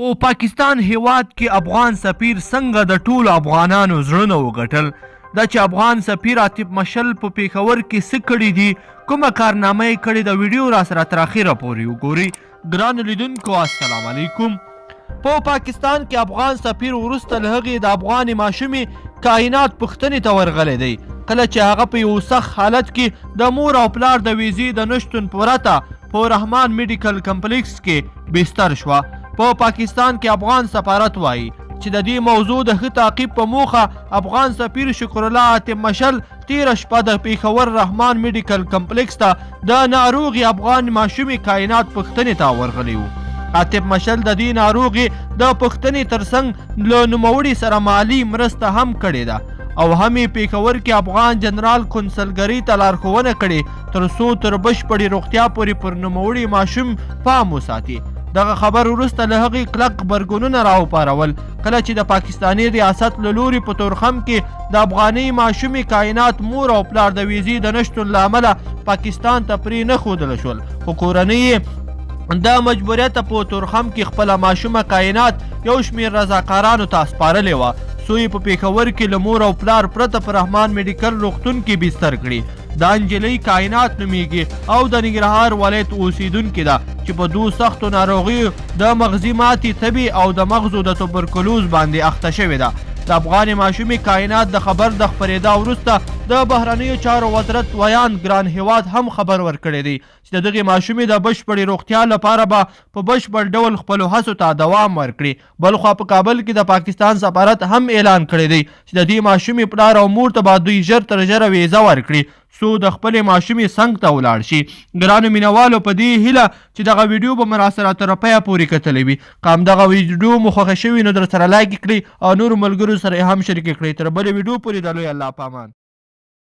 په پاکستان هیواد کې افغان سفیر څنګه د ټولو افغانانو زړونه وګټل؟ دا چې افغان سفیر عاطف مشل په پیښور کې څه کړي دي، کومه کارنامه یې کړې ده، ویډیو راسره تر اخره پورې وګورئ. ګرانو لیدونکو السلام علیکم. په پاکستان کې افغان سفیر وروسته له هغې د افغانې ماشومې کائنات پوښتنې ته ورغلی دی کله چې هغه په یو سخت حالت کې د مور او پلار د ویزې د نشتون پرته په رحمان میډیکل کمپلیکس کې بستر شوه. په پاکستان کې افغان سفارت وایي چې د دې موضوع د ښه تعقیب په موخه افغان سفیر شکرالله عاطف مشل تیره شپه د پیښور رحمان میډیکل کمپلیکس ته د ناروغې افغان ماشومې کائنات پوښتنې ته ورغلی و. عاطف مشل د دې ناروغې د پوښتنې ترڅنګ له نوموړي سره مالي مرسته هم کړې ده او هم یې پېښور کې افغان جنرال کونسلګرۍ ته لارښوونه کړې تر څو تر بشپړې روغتیا پورې پر نوموړي ماشوم پام وساتي. دغه خبر وروسته له هغې کلک غبرګونونه راوپارول کله چې د پاکستاني ریاست له لوري په تورخم کې د افغانۍ ماشومې کائنات مور او پلار د ویزې د نشتون له امله پاکستان ته پرې نه ښودل شول، خو کورنۍ یې د مجبوریت په تورخم کې خپله ماشومه کائنات یو شمېر رضاکارانو ته سپارلې وه څو یې په پېښور کې له مور او پلار پرته په رحمان میډیکل روغتون کې بستر کړي. دا نجلۍ کائنات نومیږي او د ننګرهار ولایت اوسیدونکې ده چې په دوو سختو ناروغیو د مغزي ماتې، تبې او د مغزو د توبرکلوز باندې اخته شوې ده. د افغانې ماشومې کائنات د خبر د خپرېدا وروسته د بهرنیو چارو وزارت ویاند ګران هیواد هم خبر ورکړی دی چې د دغې ماشومې د بشپړې روغتیا لپاره به په بشپړ ډول خپلو هڅو ته دوام ورکړي. بلخوا په کابل کې د پاکستان سفارت هم اعلان کړی دی چې د دې ماشومې پلار او مور ته به دوی ژر تر ژره ویزه ورکړي څو د خپلې ماشومې څنګ ته ولاړ شي. ګرانو مینوالو په دې هیله چې دغه ویډیو به مو راسره تر پایه پورې کتلې وي. که همدغه ویډیو مو خوښه شوي نو درسره لایک کړئ او نورو ملګرو سره یې هم شریکې کړئ. تر بلې ویډیو پورې د لوی الله په امان.